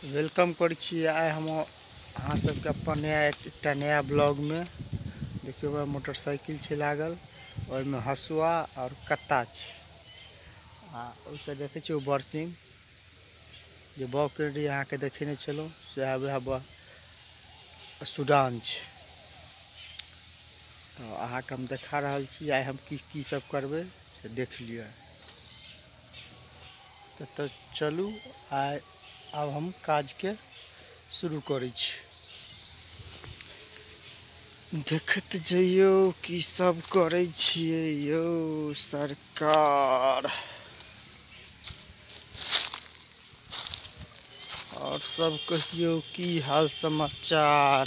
Welcome करै छी। आइ हम अहाँ सबके अपन नया एकटा नया ब्लॉग में। देखियौ मोटरसाइकिल छै लागल, ओहिमे हसुआ और कत्ता छै। आ ओहिसँ देखै छियै ओ बरसीम जे बाग केने रहियै, अहाँके देखेने छलहुँ, सएह वएह सुडान छै। तऽ अहाँके हम देखा रहल छी आइ हम की की सब करबै से देख लिअ। तऽ चलू आइ आब हम काजके शुरू करै छी। देखैत जइयौ की सब करै छियै यौ सरकार। और सब कहियौ की हाल समाचार।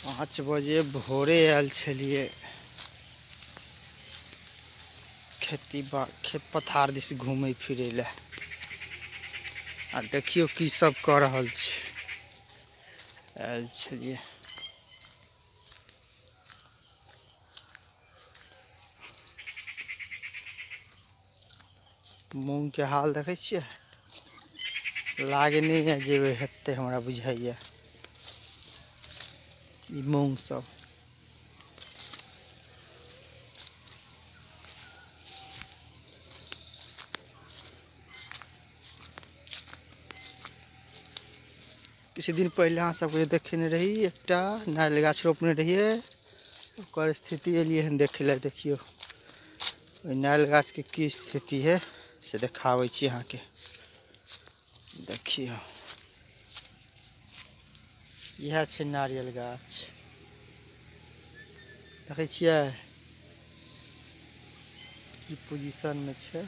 5 बजे भोरे आयल छलियै खेती खेत पथार दिस घूमै फिरै लए। आ देखियौ की सब कऽ रहल छी। आयल छलियै मूँग के हाल देखै छियै, लागे नहि है जे हेतै, हमरा बुझाइए ई मूँग सब। किछु दिन पहिले अहाँ सबके देखेने रही एकटा नारियल गाछ रोपने रहियै, ओकर स्थिति एलियै हन देखै लए। देखियौ ओहि नारियल गाछके की स्थिति है से देखाबै छी अहाँके। देखियौ इएह छै नारियल गाछ, देखै छियै की पोजिशनमे छै।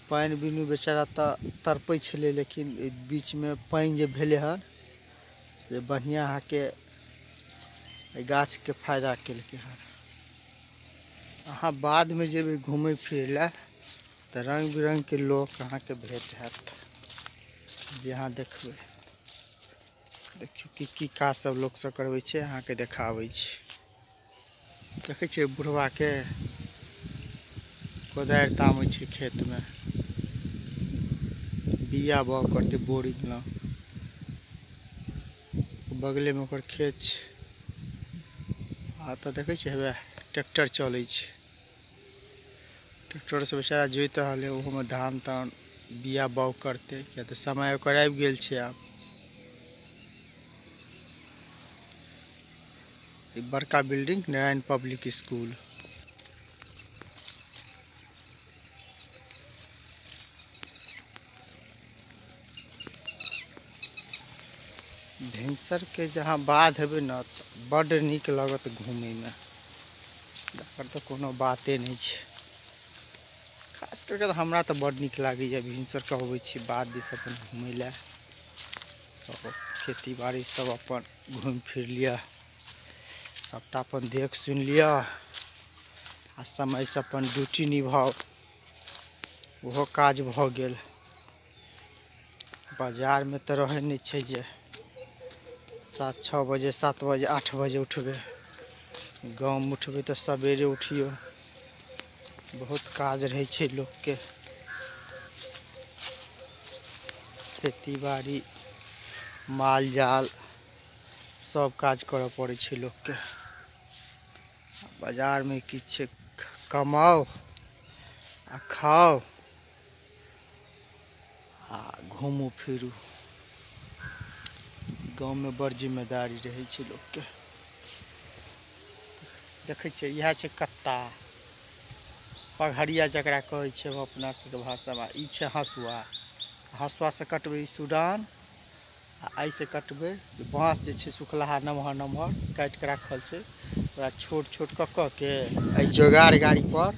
पानि बिनु बेचारा तऽ तड़पै छलै, लेकिन बीचमे पानि जे भेलै हन से बढ़िआँ अहाँके एहि गाछके फायदा केलकै हन। अहाँ बादमे जेबै घूमै फिरै लए तऽ रङ्ग बिरङ्गके लोक अहाँके भेट हैत, जे अहाँ देखबै। देखियौ की की काज सब लोक सब करबै छै, अहाँके देखाबै छी। देखै छियै बुढ़बाके कोदारि तामै छै खेतमे, बिया बाग करतै बोरिंग लग, बगलेमे ओकर खेत छै। आ तऽ देखै छियै हेबे ट्रैक्टर चलै छै, ट्रैक्टरसँ बेचारा जोति रहल है, ओहोमे धान तान बिया बाग करतै, किया तऽ समय ओकर आबि गेल छै। आब ई बड़का बिल्डिंग नारायण पब्लिक स्कूल। भिनसर के जहाँ बाध हेबै ने बड्ड नीक लगत घूमैमे, एकर तऽ कोनो बाते नहि छै। खास करके तऽ हमरा तऽ बड्ड नीक लागैए भिनसर के अबै छी बाध दिस अपन घूमै लए, सब खेती बाड़ी सब अपन घूमि फिर लिअ, सबटा अपन देख सुनि लिअ आ समयसँ अपन ड्यूटी निभाउ, ओहो काज भऽ गेल। बाजारमे तऽ रहै नहि छै जे 7 6 बजे 7 बजे 8 बजे उठबै, गाँवमे उठबै तऽ सवेरे उठियौ, बहुत काज रहै छै लोकके। खेती बाड़ी माल जाल सब काज करऽ पड़ै छै लोकके। बाजारमे की छै, कमाउ आ खाउ आ घूमू फिरू। गाँवमे बड़ जिम्मेदारी रहै छै लोकके। देखै छियै इएह छै कत्ता, पघरिया जकरा कहै छै हम अपना सबके भाषामे। ई छै हसुआ, हसुआसँ कटबै ई सुडान, आ एहिसँ कटबै बाँस जे छै सुखलाहा नमहर नमहर काटिके राखल छै, ओकरा छोट छोट कऽ कऽ के एहि जोगाड़ गाड़ी पर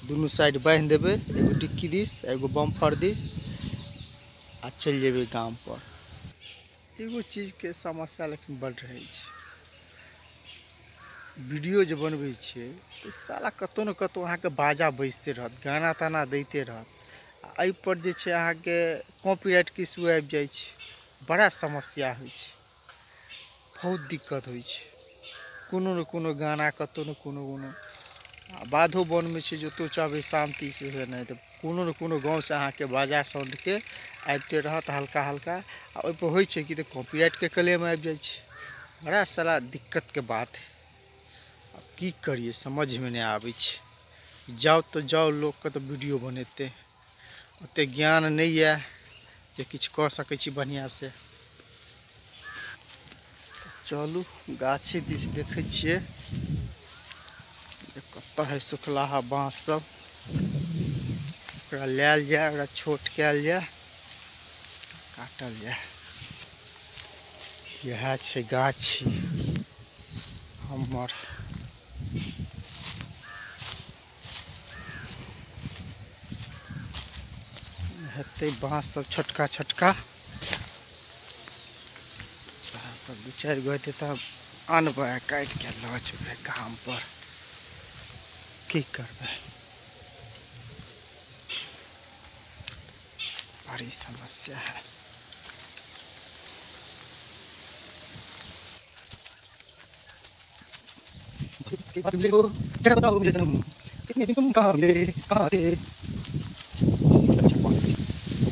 दुनू साइड बान्हि देबै, एगो डिक्की दिस एगो बम्फर दिस, आ चलि जेबै गाम पर। एगो चीजके समस्या लेकिन बड़ रहै छै, वीडियो जे बनबै छियै तऽ साला कतहु ने कतहु अहाँके बाजा बजिते रहत, गाना ताना दैते रहत, आ एहिपर जे छै अहाँके कॉपीराइटके इशू आबि जाइ छै, बड़ा समस्या होइ छै, बहुत दिक्कत होइ छै। कोनो ने कोनो गाना कतहु ने कोनो कोनो आ बाधो वनमे छै जतौ चाहबै शान्ति से नहि तऽ कोनो ने कोनो गाँवसँ अहाँके बाजा साउंडके आबिते रहत हल्का हल्का। आ ओहिपर होइ छै कि तऽ कॉपीराइटके क्लेम आबि जाइ छै। बड़ा सारा दिक्कतके बात है। आब की करियै समझमे नहि आबै छै। जाउ तऽ जाउ लोकके तऽ वीडियो बनेतै, ओतेक ज्ञान नहि यऽ जे किछु कऽ सकै छी बढ़िआँसँ। चलू गाछी दिस देखै छियै कतऽ है सुखलाहा बाँस सब, ओकरा लायल जाय, ओकरा छोट कयल जाय, काटल जाय। इएह छै गाछी हमर। हेतै बाँस सब छोटका छोटका, सब 2-4 गो हेतै तऽ अनबै, काटिके लऽ जेबै गाम पर। की करबै, बड़ी समस्या है।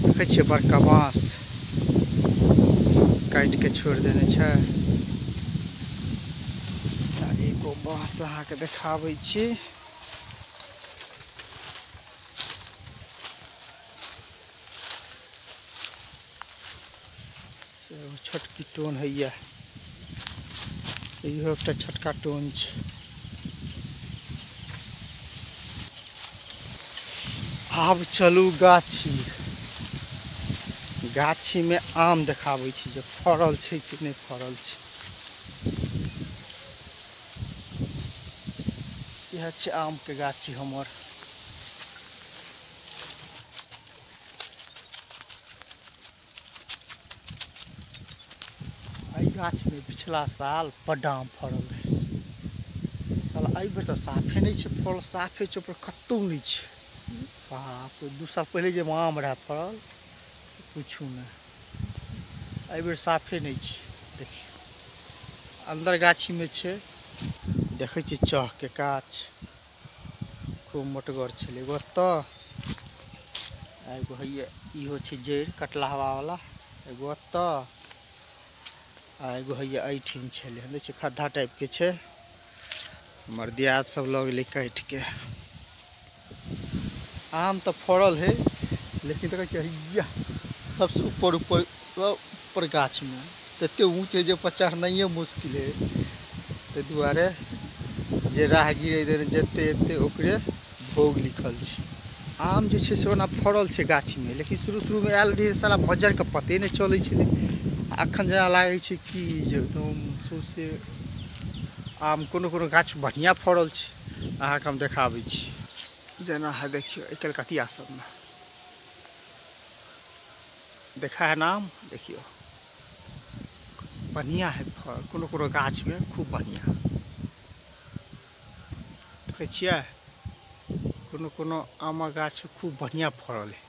देखै छियै बड़का बाँस काटिके छोड़ि देने छै। एगो बाँस अहाँके देखाबै छी। छोटकी टोन होइए, इहो एकटा छोटका टोन छै। आब चलू गाछी। गाछीमे आम देखाबै छी जे फड़ल छै कि नहि फड़ल छै। इएह छै आमके गाछी हमर। एहि गाछमे पिछला साल बड्ड आम फड़ल रहै। साल एहि बेर तऽ साफे नहि छै फड़ल, साफे छै पर कतहु नहि छै। बाप, 2 साल पहिले जे आम रहै फड़ल से पूछू नहि, एहि बेर साफे नहि छै। देखियौ अन्दर गाछीमे छै। देखै छी चहके गाछ खूब मोटगर छलै। एगो ओतऽ, एगो हैया इहो छै जड़ि कटलहवा वाला, एगो ओतऽ, आ एगो हैया एहिठिन छलै। देखै छियै खद्धा टाइपके छै। हमर दियाद सब लऽ गेलै काटिके। आम तऽ फड़ल है, लेकिन देखै छियै हैया सबसँ ऊपर ऊपर ऊपर गाछमे तते ऊँच है जे पर चढ़नाइए मुश्किल है। ताहि दुआरे जे राहगीर एहि जते एते ओकरे भोग लिखल छै। आम जे छै से ओना फड़ल छै गाछीमे, लेकिन शुरू शुरूमे आयल रहियै साला मज्जरके पते नहि चलै छलै। अखन जेना लागै छै कि जे एकदम सौँसे आम कोनो कोनो गाछ बढ़िआँ फड़ल छै। अहाँके हम देखाबै छी। जेना है देखियौ एहि कलकतिया सबमे देखा है नाम, देखियौ बढ़िआँ है फल, कोनो कोनो गाछमे खूब बढ़िआँ। देखै छियै कोनो कोनो आमक गाछ खूब बढ़िआँ फड़ल है,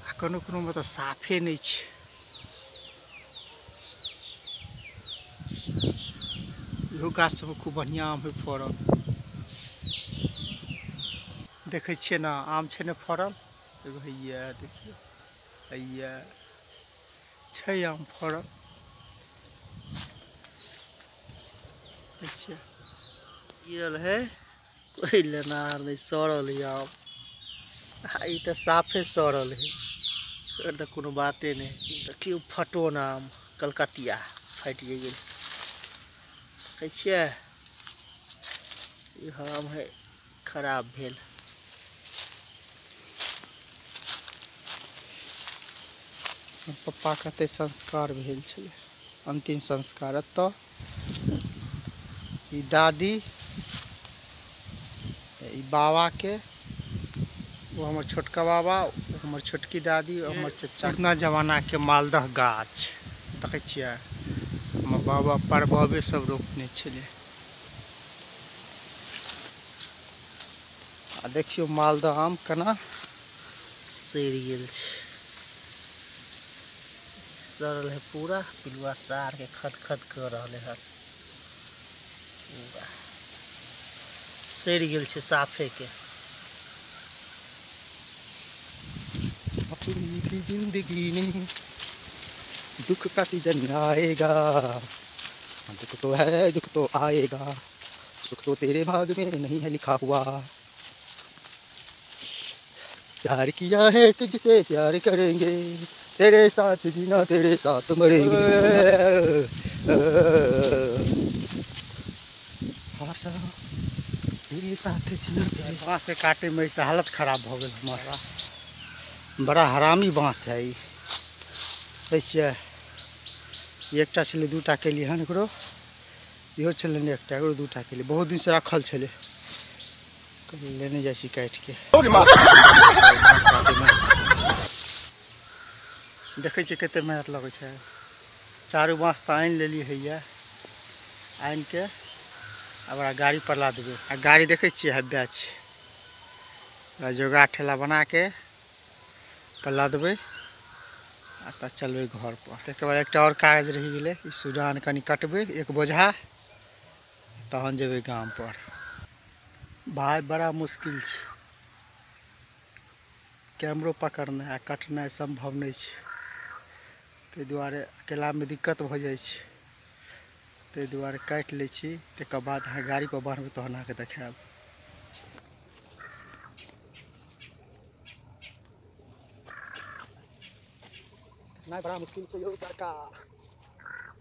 आ कोनो कोनोमे तऽ साफे नहि छै। इहो गाछ सब खूब बढ़िआँ आम है फड़ल। देखै छियै ने आम छै ने फड़ल, एगो हैया देखियौ हैया छै आम फड़ल। देखै छियै गिरल है, कोई लेनार नहि, सड़ल है आम। ई तऽ साफे सड़ल है, एकर तऽ कोनो बाते नहि। देखियौ फटोन आम कलकतिया फाटि गेल। देखै छियै ई आम है खराब भेल। पप्पा कते संस्कार भेल छलै, अंतिम संस्कार एतऽ। ई दादी, ई बाबा के, वो हमर छोटका बाबा, वो हमर छोटकी दादी, हमर चचा। अपना जमाना के मालदह गाछ देखै छियै, हमर बाबा परबाबे सब रोपने छलै। आ देखियौ मालदह आम केना सड़ि गेल छै, सड़ल है पूरा, पिलुआ सार के खद खद कर रहले हन, पूरा सड़ि गेल छै साफे के। अपनी भी जिंदगी में दुख का सीजन आएगा, दुख तो है दुख तो आएगा, सुख तो तेरे भाग में नहीं है लिखा हुआ। प्यार किया है तुझसे प्यार करेंगे, तेरे साथ जीना तेरे साथ मरेंगे। तेरे साथ जीना तेरे। बाँस के काटे में ऐसे हालत खराब हो गई हमारा। बड़ा हरामी बाँस है। देखिए एकटा छलै दूटा केलियै हन, एकरो इहो छलै एकटा, एकरो दूटा केलियै। बहुत दिन से रखल छलै, लेने जाइ छी काटि के। देखै छियै कते मेहनत लगै छै। चारू बाँस तऽ आनि लेलियै हैया, आनि के आब ओकरा गाड़ी पर ला देबै। आ गाड़ी देखै छियै हब्बा छै, ओकरा जोगाड़ ठेला बना के पर ला देबै आ तऽ चलबै घर पर। तकर बाद एकटा आओर कागज रहि गेलै, ई सुजान कनि कटबै एक बोझा, तहन जेबै गाम पर। भाई बड़ा मुश्किल छै, कैमरो पकड़नाइ आ कटनाइ सम्भव नहि छै, ताहि दुआरे अकेलामे दिक्कत भऽ जाइ छै, ताहि दुआरे काटि लै छी। तकर बाद अहाँ गाड़ी पर बान्हबै तहन अहाँके देखायब। नहि बड़ा मुश्किल छै यौ सरकार,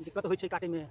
दिक्कत होइ छै काटैमे।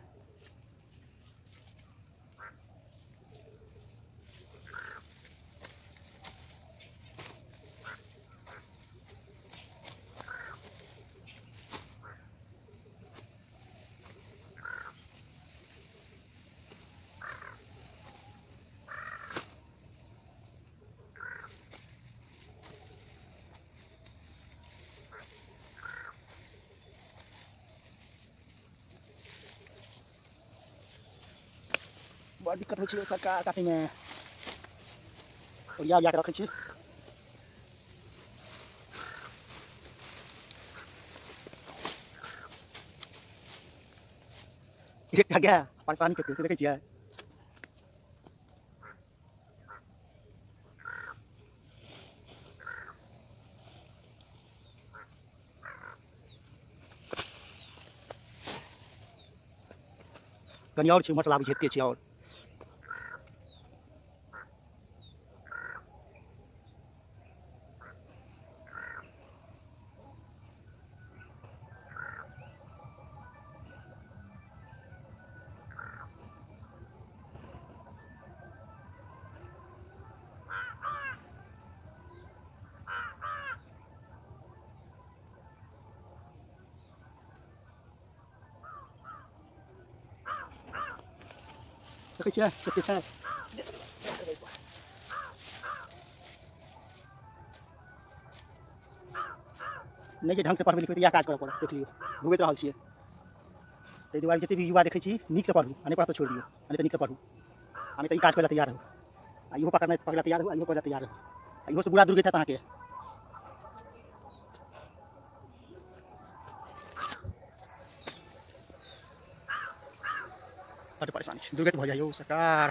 बड़ दिक्कत होइ छै सरकार काटैमे। ओरिया ओरिया के रखै छी। एकटा गाय परेशानी कते से देखै छियै। कनि आओर छै उम्हर से लाबै छै, एते छै आओर। देखै छियै कते छै। नहि जे ढङ्गसँ पढ़बै लिखबै तऽ इएह काज करऽ पड़त। देख लियौ भुगैत रहल छियै। ताहि दुआरे जते भी युवा देखै छी नीकसँ पढ़ू, आ नहि पढ़ब तऽ छोड़ि दियौ, आ नहि तऽ नीकसँ पढ़ू, आ नहि तऽ ई काज करै लए तैयार रहू, आ इहो पकड़नाइ पकड़ै लए तैयार रहू, आ इहो करै लए तैयार रहू, आ इहोसँ बुरा दुर्गति हैत अहाँके। बड्ड परेशानी छै, दुर्गति भऽ जाइ यौ सरकार।